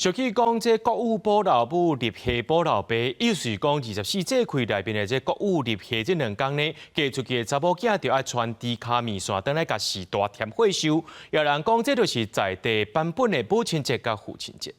俗語講這國母補老母，立夏補老爸，意思是講24節氣內面的這穀雨立夏這兩工呢，嫁出去的查某囝就愛傳豬跤麵線，轉來共序大添歲壽。有人講這就是在地版本的母親節佮父親節。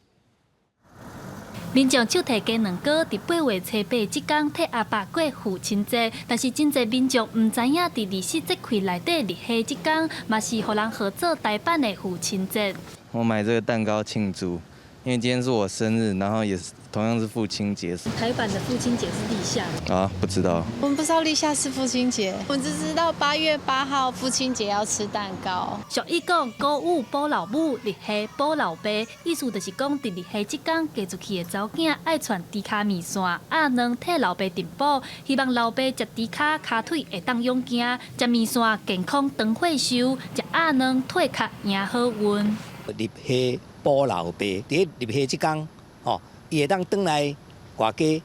民眾手提雞卵糕，佇8月初八這工替阿爸過父親節，但是真濟民眾毋知影，佇24節氣內底立夏這工，嘛是予人號做台版的父親節。我買這個蛋糕慶祝，因為今天是我生日，然後也是同樣是父親節。台版的父親節是立夏。啊，不知道。我們不知道立夏是父親節，我們只知道8月8號父親節要吃蛋糕。俗語講，穀雨補老母，立夏補老爸，意思就是講，佇立夏這工嫁出去的查某囝愛傳豬跤麵線、鴨卵替老爸進補，希望老爸食豬跤跤腿會當勇健，食麵線健康長歲壽，食鴨卵退殼贏好運。立夏補老爸，佇咧立夏這工，吼，伊會當轉來外家，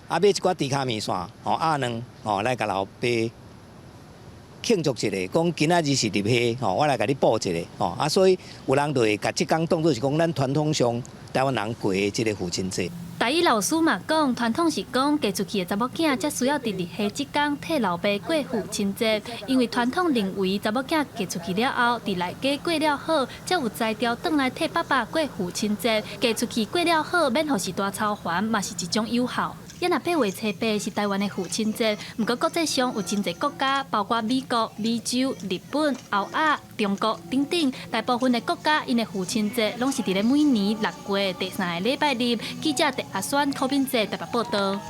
啊買一寡豬跤麵線，吼鴨卵，吼來共老爸慶祝一下，講今仔日是立夏，吼，我來共你補一下，吼啊，所以有人就會共這工當做是講咱傳統上台灣人過的這個父親節。台語老師嘛講，傳統是講嫁出去的查某囝才需要佇立夏這工替老爸過父親節，因為傳統認為查某囝嫁出去了後，佇內家過了好，才有才調轉來替爸爸過父親節。嫁出去過了好，免予序大操煩，嘛是一種有孝。也若8月初八是台灣的父親節，毋過國際上有真濟國家，包括美國、美洲、日本、歐亞、中國等等，大部分的國家𪜶的父親節攏是佇咧每年6月第三个禮拜日。記者鄭阿選、柯敏哲台北報道。